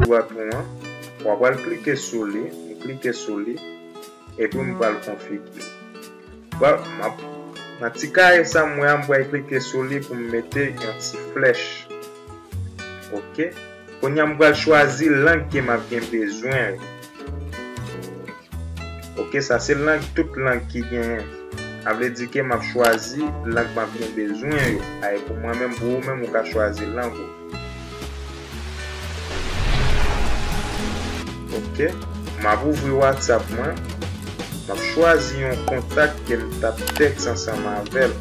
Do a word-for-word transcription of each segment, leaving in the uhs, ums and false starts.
Dwat ou an, w ap al klike sou li, m klike sou li, epi m pral konfigire. Bon, m ap, nan ti kare sa m wè a, m pral klike sou li pou m mete yon ti flèch. Oke. Kounye a m pral chwazi lang ke m ap gen bezwen yo. Oke, sa se lang, tout lang ki genyen. Sa vle di ke m ap chwazi lang m ap gen bezwen yo. Ay, pou mwen menm, pou ou menm, ou ka chwazi lang ou. Oke, m ap ouvri WhatsApp mwen. M ap chwazi yon kontak ke m t ap tèks ansanm avè l.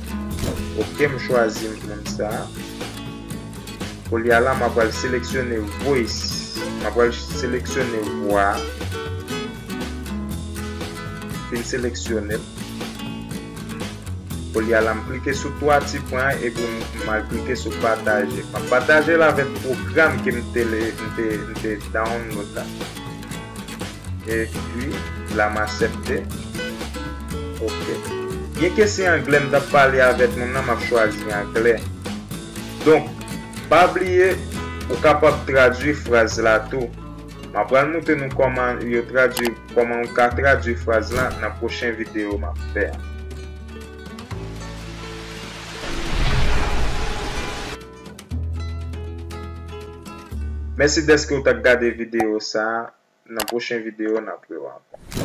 Oke, m chwazi moun sa a. Kounye a la, m ap pral seleksyone voice. M ap pral seleksyone vwa. Fin seleksyone l. Kounye a la, m klike sou twa ti pwen an epi m, m al klike sou pataje. M ap pataje l avèk pwogram ke m te, m te, m te download la. Epi, la m aksepte. Oke. Byenke se anglè m t ap pale avèk moun nan, m ap chwazi anglè. Donk, pa bliye, ou kapab tradui fraz la tou. M ap pral montre nou kòman yo tradui, kòman ou ka tradui fraz la nan pwochen videyo m ap fè a. Mèsi dèske w t ap gade videyo sa a. Nan pwochen videyo, n ap wè w ankò.